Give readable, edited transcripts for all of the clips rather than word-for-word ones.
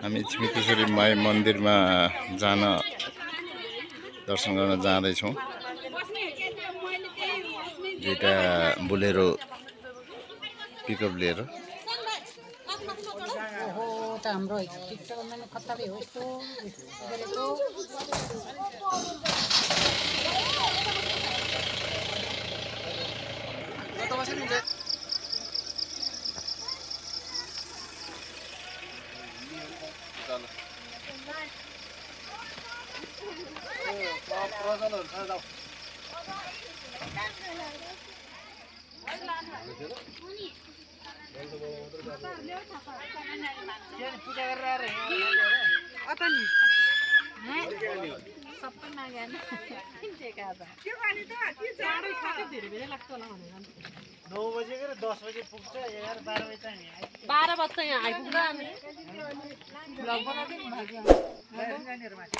हामी छिमेकेश्वरी माई मन्दिरमा जान दर्शन गर्न जाँदैछौँ। दुईटा बोलेरो पिकअप लिएर। हाम्रो टिकटक मैंने खतरे हो इसको पूजा गरेर अता नि सबै मागेन टेका त त्यो पानी त के चाँडै खाके धेरै बेला लाग्छ होला भनेर 9 बजे गरे 10 बजे पुग्छ 11 12 बजे चाहिँ 12 बजे चाहिँ यहाँ आइपुग्दा हामी ब्लग बनाउँदै भाग्यो नानीहरु माथि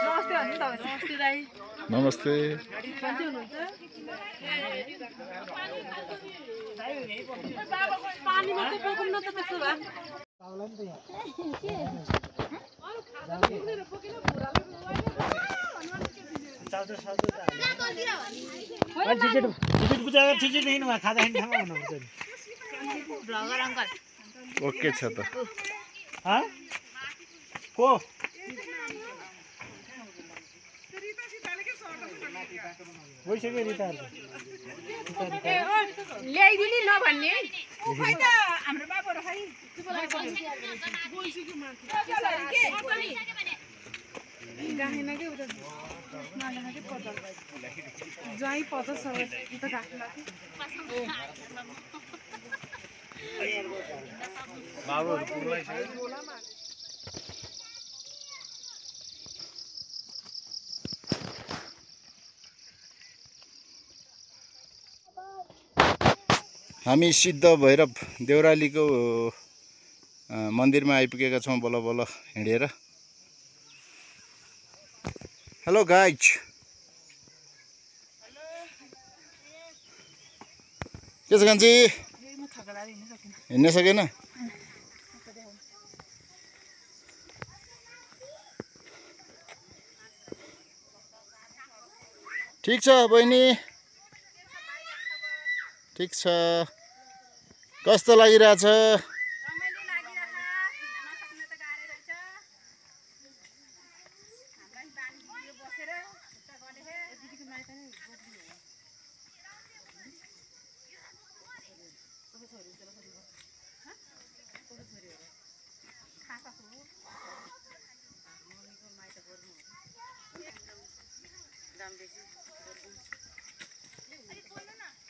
नमस्ते भन्नु त नमस्ते दाइ नमस्ते सन्चै हुनुहुन्छ पानी मात्रै बोकौँ न त त्यसो भए पाउला नि त यहाँ ओके छ त को भइसक्यो रिताहरु ल्याइदिने नभन्ने खै त हाम्रो बाबुहरु खै गाहेन के उता नालेमा के पत्ता जाई पत्ता सबै उता राख्ला बाबुहरु पुग्लै छ। हामी सिद्ध भैरव देउरालीको मन्दिरमा आइपुगेका छौँ बल्ल बल्ल हिँडेर। हेलो गाइज, के छ कान्छी? हिँड्न सकेन? ठिक छ बहिनी, ठिक छ। कस्तो लागिरहेछ?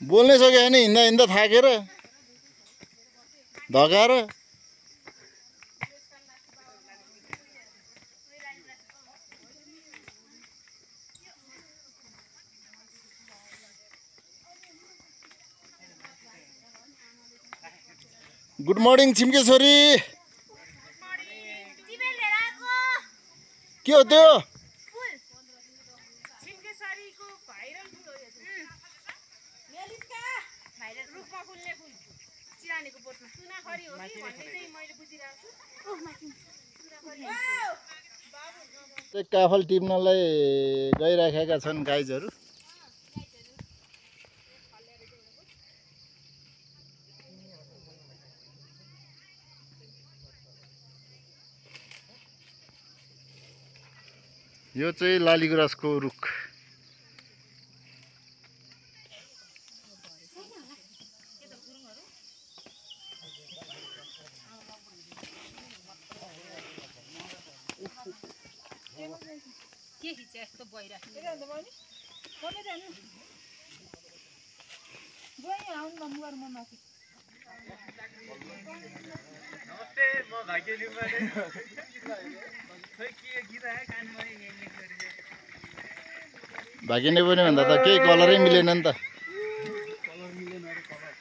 बोल्नै सक्यो होइन? हिँड्दा हिँड्दा थाकेर धगाएर। Good morning छिम्केश्वरी। के हो त्यो? काफल टिप्नलाई गइराखेका छन् गाइजहरू। यो चाहिँ लालीगुराँसको रुख। के हिचे यस्तो बइरा नमस्ते, म भाग्य लिम्बा खै के गीत आयो कानमा भाग्य नै पनि भन्दा त केही कलरै मिलेन नि त। कलर मिलेन अरे कलर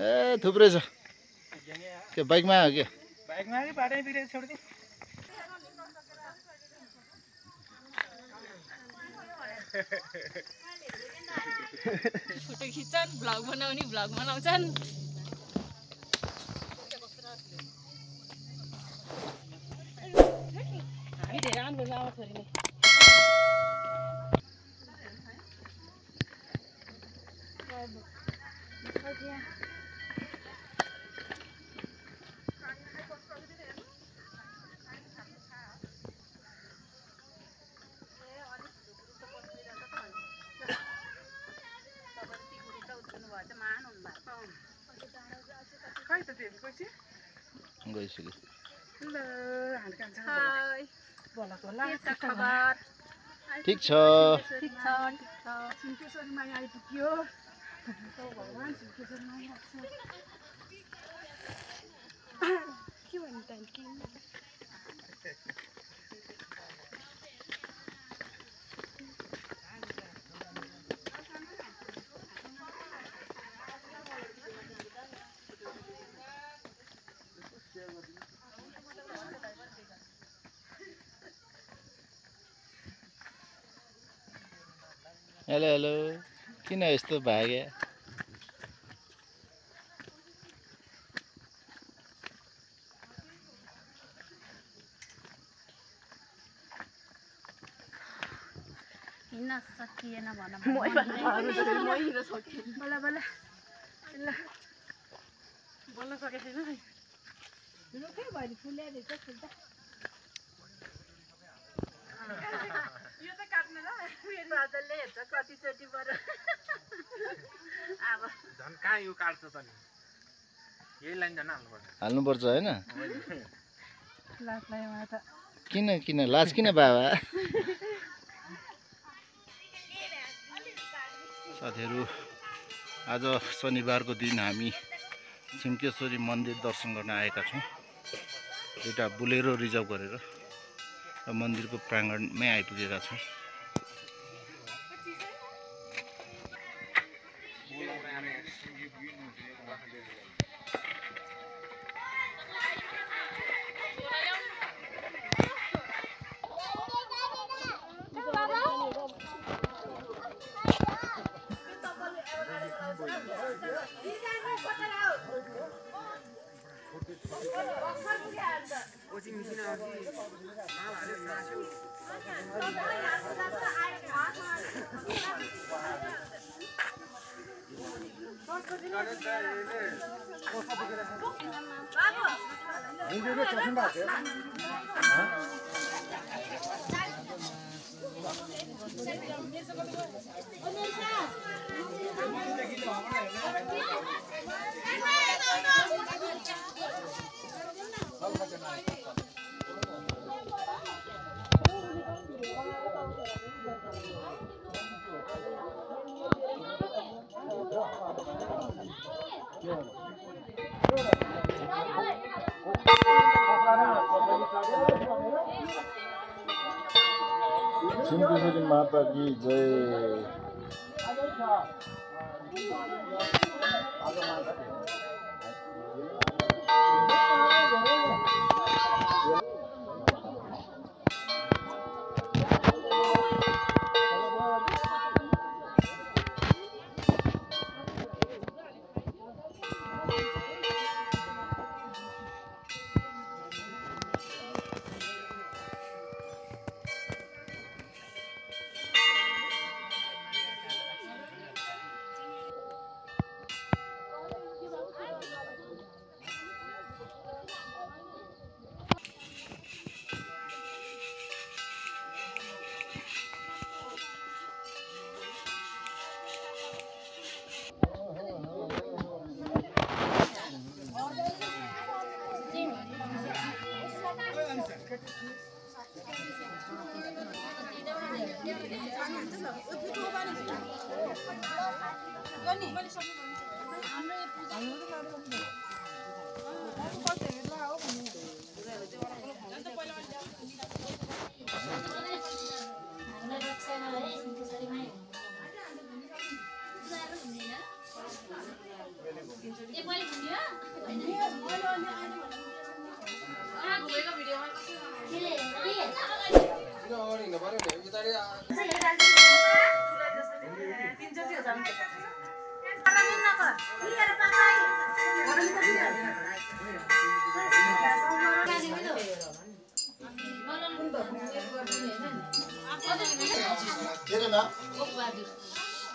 ए थुप्रै छ के बाइकमा आयो के बाइकमा कि बाटै बिग्रेर छोड्दै फोटो खिच्छन् भ्लग बनाउने भ्लग बनाउँछन् हामी धेरै आउनु आवा छोरी नै गइसक्यो ठिक छ हेलो हेलो किन यस्तो भाग्यो हिँड्न सकिएन भन बोल्न सकेको छैन झन् कहाँ यो काट्छ त नि यही लाइन झन् हाल्नुपर्छ होइन किन किन लाज किन बाबा साथीहरू आज शनिबारको दिन हामी छिम्केश्वरी मन्दिर दर्शन गर्न आएका छौँ एउटा बोलेरो रिजर्भ गरेर र मन्दिरको प्राङ्गणमै आइपुगेका छौँ छिम्केश्वरी माता की जय।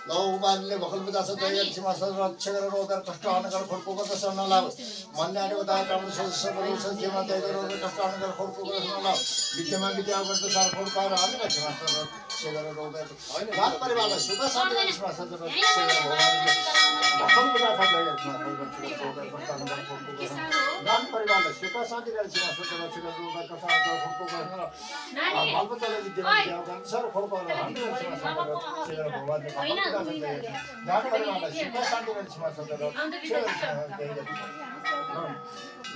लौबानले भखल बजाछ दैगर सीमा रक्षा गरेर उधार कष्ट अनगर खोलको गर्दछ नलाभ मनले आएको दाय कामले सदस्य बोल्छ जेमा दैगर कष्ट अनगर खोलको गर्दछ नलाभ विद्यामा विद्या गर्छ सार खोलको र हामी सीमा रक्षा गरेर उधार रात परिवारलाई सुख शान्ति गर्ने सीमा रक्षा गरेर भगवानले भखल बजाछ दैगर सीमा रात परिवारलाई सुख शान्ति गर्ने सीमा रक्षा गरेर उधार कष्ट अनगर खोलको गर्दछ बालबच्चाले विद्यामा विद्या गर्छ सार खोलको र हामी सीमा रक्षा गरेर भगवानले रात परिवारलाई सुख शान्ति गर्ने सीमा रक्षा गरेर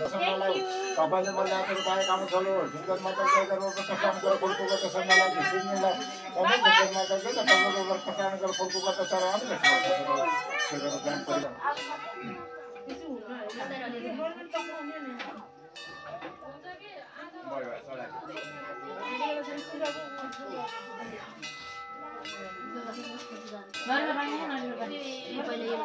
तपाईँले मैले आफ्नो दाय काम चल्यो ढुङ्गर माता गएर कटान गरेर फुलको गर्दा सङ्घलाई सुन्नुलाई तपाईँ ढुङ्गर माता गएर तपाईँको कटान गरेर फुलको गर्दा सर हामी फुलको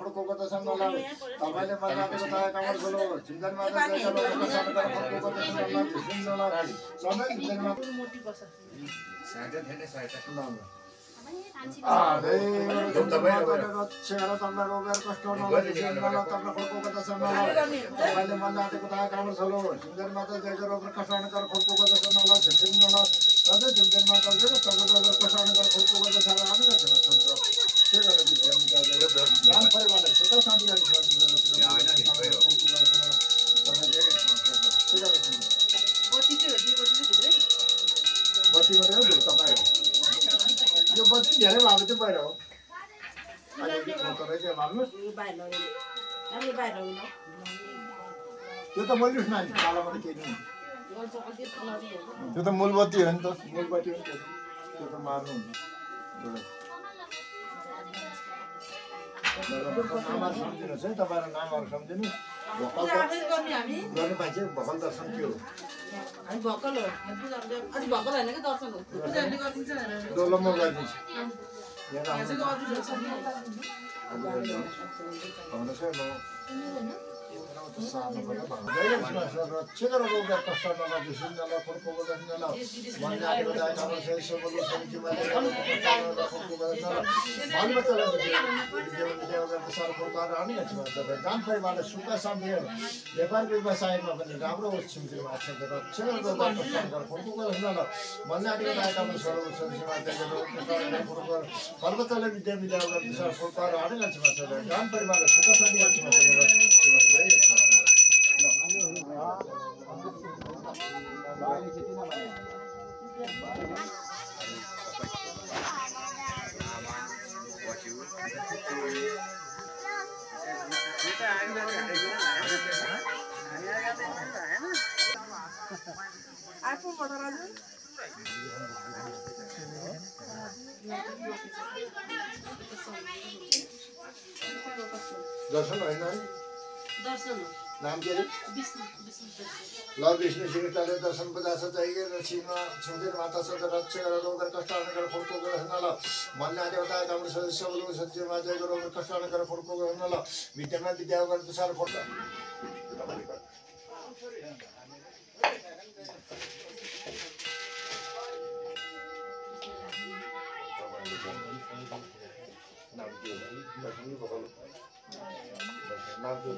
गर्दा सङ्घलाई तपाईँले मलाई आफ्नो दाय काम चल्यो ढुङ्गर माता गएर कटान गरेर फुलको गर्दा सङ्घलाई सधैँ ढुङ्गर माता यो बत्ती धेरै भएको चाहिँ बाहिर हो त्यो त मैले उस नानी पालाबाट केही नहीं त्यो त मूल बत्ती हो नि त मूल बत्ती हो त्यो त मार्नु नामहरू सम्झिनुहोस् है तपाईँहरू नामहरू सम्झिनु गर्ने मान्छे भगल दर्शन के हो हामी भक्कल हो आज भक्कल हैन के दर्शन हो पूजाले गरिदिन्छ डोलो म गरिदिन्छु सुख शान्ति व्यापार व्यवसायमा पनि राम्रो पर्वतले विद्या विद्या ग्राम परिवारलाई सुख दर्शन होइन दर्शन नाम के अरे विष्णु ल विष्णु श्रीताले दर्शन बजाछ चाहिए र छिमा छुँदै माता सदा रक्षा गरेर उगर कष्ट गरेर फुलको गर्न ल मनले देवता हाम्रो सदस्य बोल्नु सत्यमा जय गरेर उगर कष्ट गरेर फुलको गर्न ल विद्यामा विद्या गर्न सार फुल्छ नाम के लक्ष्मी भगवान नाम के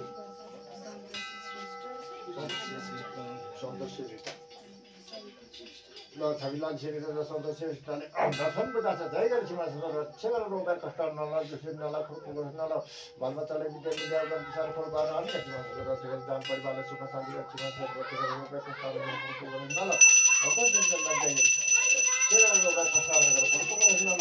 ल छविलाल श्रीले सदस्य दर्शन बजाछ जय गरी सीमा रक्षा गरेर उगर कष्ट नला दुष्ट नला फुलको गर्न ल बालबच्चाले विद्या विद्या गर्न सार फुल गरेर हामी सीमा रक्षा दान परिवारलाई सुख शान्ति रक्षा गरेर उगर कष्ट फुलको गर्न ल भगवान जय गरी उगर कष्ट गरेर फुलको गर्न ल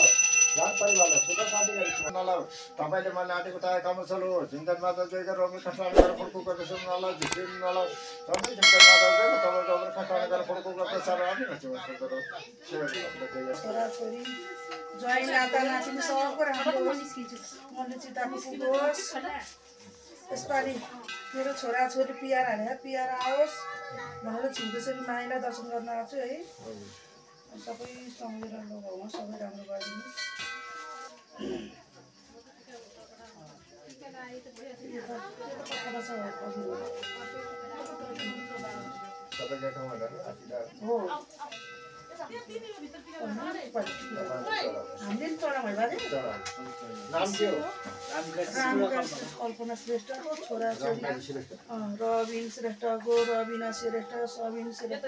जान परिवारलाई सुख शान्ति गरी नलाउ तपाईँले मलाई आँटेको ताया काम चलो चिन्तन माता जय गरेर रोग कष्ट गरेर फुर्कु गर्दैछ नलाउ झिक्री नलाउ सबै चिन्तन माता जय तपाईँले रोग कष्ट गरेर फुर्कु गर्दैछ र अनि छोराछोरी ज्वाइँ नाता नातिनी सबको राम्रो होस् मनले चिताको पुगोस् यसपालि मेरो छोराछोरी पियार हालेर पियार आओस् भनेर छिमेकीछोरी माइलाई दर्शन गर्न आउँछु है सबै सँगै राम्रो गाउँमा सबै राम्रो गरिदिनुहोस् हो हामीले चढा भयो बाजे नाम के हो कल्पना श्रेष्ठको छोराछोरी रबिन श्रेष्ठको रबिना श्रेष्ठ सबिन श्रेष्ठ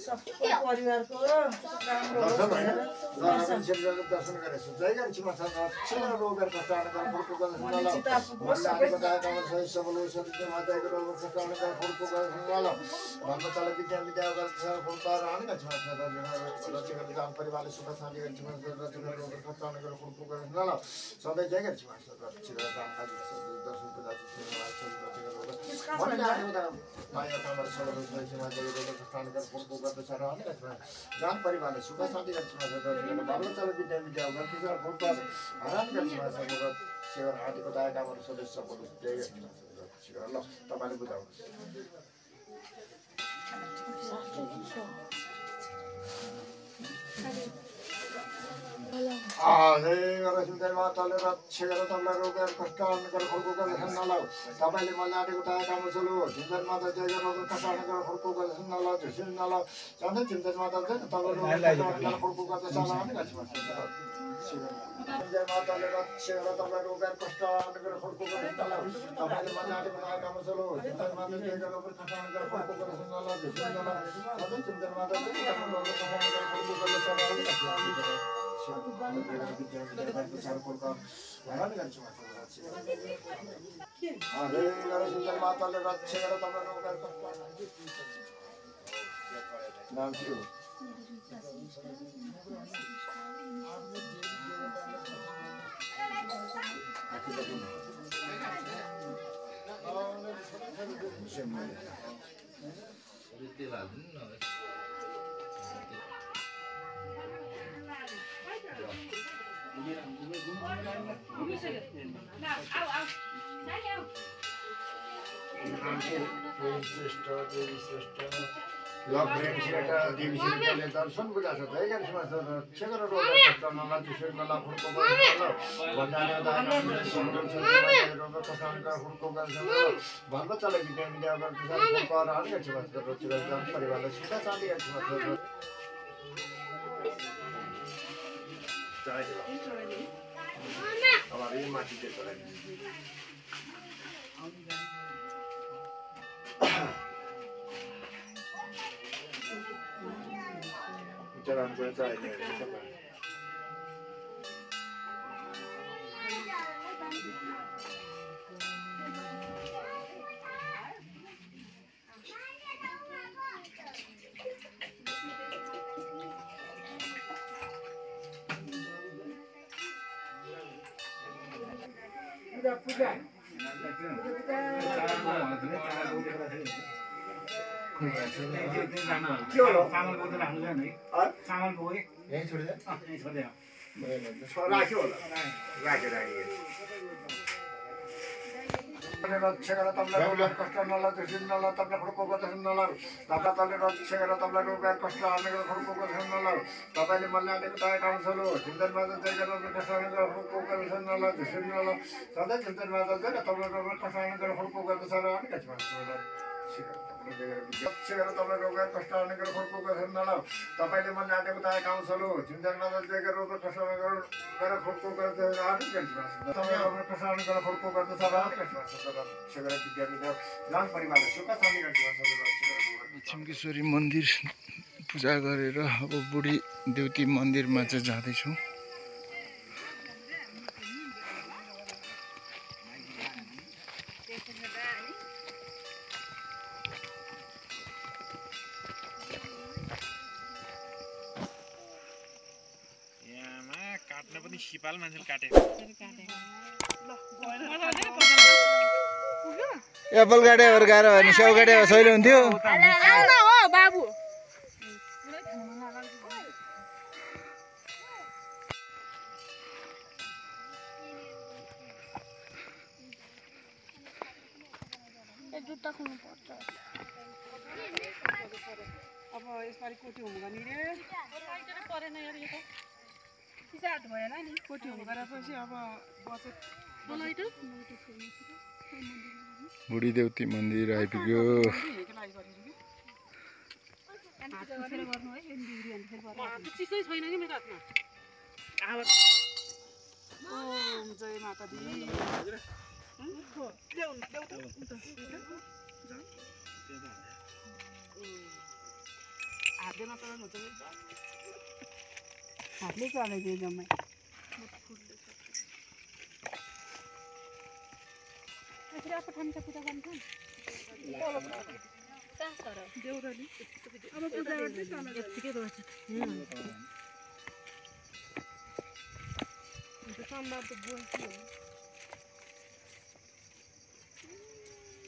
सबै परिवारको राम्रो होस् भनेर दर्शन गरेछु जय गरेर छिमा रोगेर कष्ट गरेर फुर्कु गर्दैछ नलाउ चिता पुगोस् सबै सबल सत्य माताको रोग कष्ट गरेर फुर्कु गर्दैछ नलाउ भगवतले विद्या विद्या गर्छ फुर्कु र अनि रचेको गाउँ परिवारले सुख शान्ति गरी छिमा रचेको रोग कष्ट गरेर फुर्कु गर्दैछ नलाउ सधैँ जय गरेर छिमा रचेको गाउँका दर्शन पूजा माया कामर सबल छिमा जय रोग कष्ट गरेर फुर्कु गर्दैछ र अनि गाउँ परिवारले सुख शान्ति गरी छिमा रचेको भगवतले विद्या विद्या गर्छ फुर्कु हरान गरी छिमा सेवा आदिको दाया कामहरू सदस्य बोल्नु जय गरेर ल तपाईँले बुझाउनुहोस् माताले रक्षेर तपाईँलाई रोगेर कष्ट गरेर फुर्कु गर्दैछ नलाउ तपाईँले मलाई आँटेको दाया काम चलो चिन्तन माता जय गरेर कष्ट गरेर फुर्कु गर्दैछ नलाउ झुसिन नलाउ सधैँ चिन्तन माता चाहिँ तपाईँले फुर्कु गर्दैछ जय माताले रक्षेर तपाईँलाई रोगेर कष्ट गरेर फुर्कु गर्दैछ नलाउ तपाईँले मलाई आँटेको दाया काम चलो चिन्तन माता जय गरेर कष्ट गरेर फुर्कु गर्दैछ नलाउ झुसिन नलाउ सधैँ चिन्तन माता चाहिँ तपाईँले कष्ट गरेर फुर्कु गर्दैछ माताले रक्षेर तपाईँलाई नाम के हो श्रेष्ठ देवी श्रेष्ठ देवी श्रेष्ठले दर्शन बुझाएको छ जय गरेर क्षेत्र रोग कष्ट नला त्यसै नला फुर्को भगवतले विद्या विद्या गर्छ परिवारलाई सुख शान्ति गर्छ हमारे माटी के तरह चला हमको चाहिए पूजा रक्षेर तपाईँलाई कष्ट नला त्यसरी नला तपाईँलाई फुर्को गर्दैछ नलाउ तपाईँले रक्षेर तपाईँलाई रोगेर कष्ट हानेर फुर्को गर्दैछ नलाउ तपाईँले मलाई आँटेको दाया काम चलो चिन्तनमा जय गरेर कष्ट हानेर फुर्को गर्दैछ नला त्यसरी नला सधैँ चिन्तनमा जय तपाईँलाई रोगेर कष्ट हानेर फुर्को गर्दैछ र अनि रक्षेर तपाईँलाई रोगेर कष्ट हानेर फुर्को गर्दैछ नलाउ तपाईँले मलाई आँटेको दाया काम चलो चिन्तनमा जय गरेर कष्ट हानेर फुर्को गर्दैछ र अनि तपाईँलाई कष्ट हानेर फुर्को गर्दैछ र अनि छिम्केश्वरी मन्दिर पूजा गरेर अब बुढी देउती मन्दिरमा चाहिँ जाँदैछौँ। काट्न पनि सिपाल मान्छेले काटे एप्पल काटे हुर्काएर भने स्याउ काटे सहिले हुन्थ्यो हो बाबु अब यसपालि कोठी हुनु नि रे परेन यार यो त किसाट भएन नि कोठी हुनु गरेपछि अब बचत बुढी देउती मन्दिर आइपुग्यो चिसै छैन कि मेरो हातमा ओम जय माता दी हातले चलाइदियो जम्मै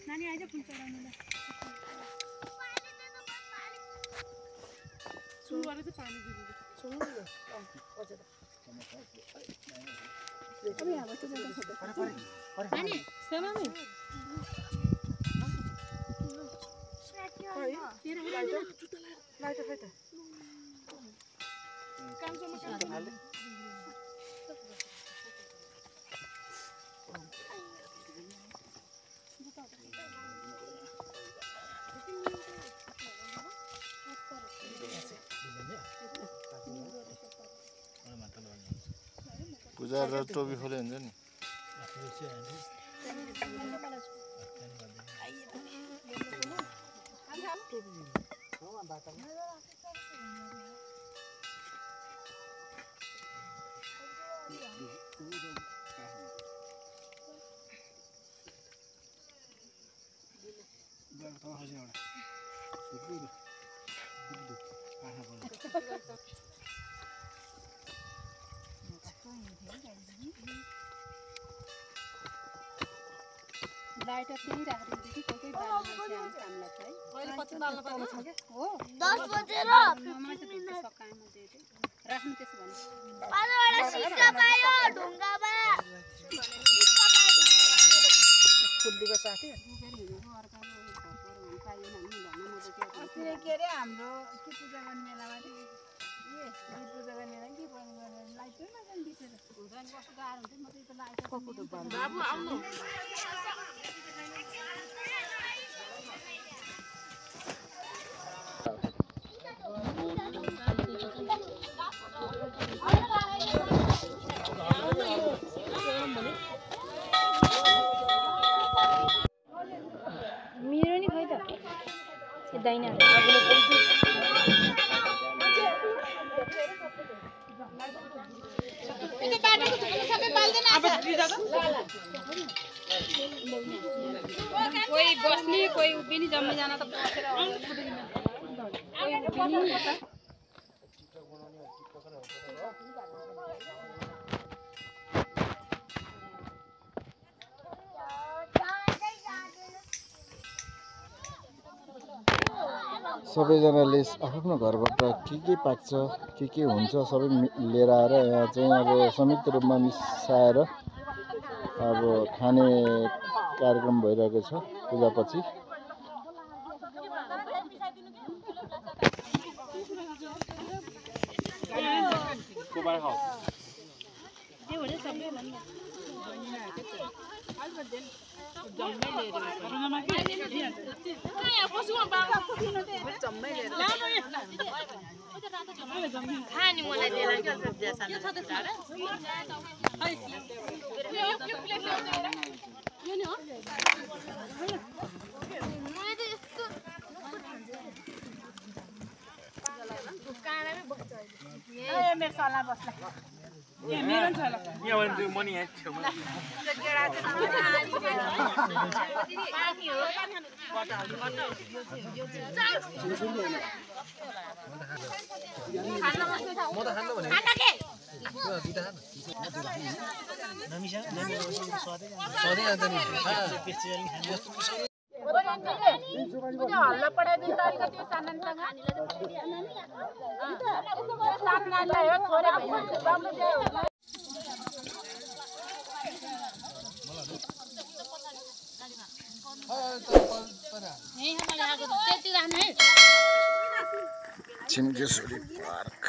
नानी आइज फुल चढाउनुलाई सुरुवाले चाहिँ पानी दिनु पूजा र टोपी खोले हुन्छ नि लाइटर त्यही राखेको थियो कि कोही बाल्नु कामलाई चाहिँ अहिले पछि बाल्नु पर्छ के हो 10 बजेर मलाई त ढुक्कै सकाएमा दिए राख्नु त्यसो भने पाँचवटा सिक्का पायो ढुङ्गामा फुल्लीको साथी के रे हाम्रो के पूजा गर्ने बेलामा पूजा गर्ने बेला के गर्ने लाइटै नजान बितेर हुँदैन कस्तो गाह्रो हुन्छ म त लाइट बाबु आउनु मेरो नि खै त दाइना कोही बस्ने कोही उभिने जम्मै जान त बसेर कोही उभिने सबैजनाले आफ्नो घरबाट के पाक्छ के हुन्छ सबै लिएर आएर यहाँ चाहिँ अब संयुक्त रूपमा मिसाएर अब खाने कार्यक्रम भइरहेको छ पूजापछि खानी मलाई दिएर हल्ला पढाइदिन्छ अलिकति सानानसँग सानो नानीलाई हो छोरे भइहाल्छ छिम्केश्वरी पार्क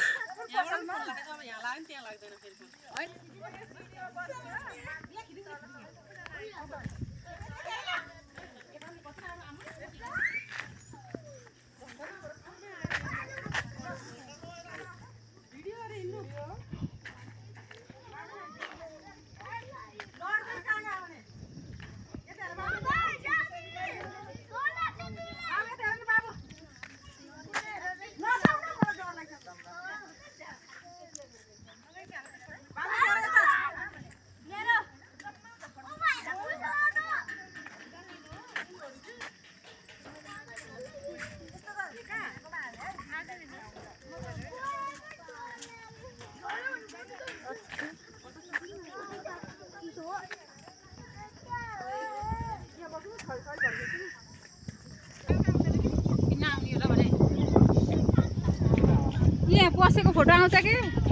यहाँ बसेको फोटो आउँछ कि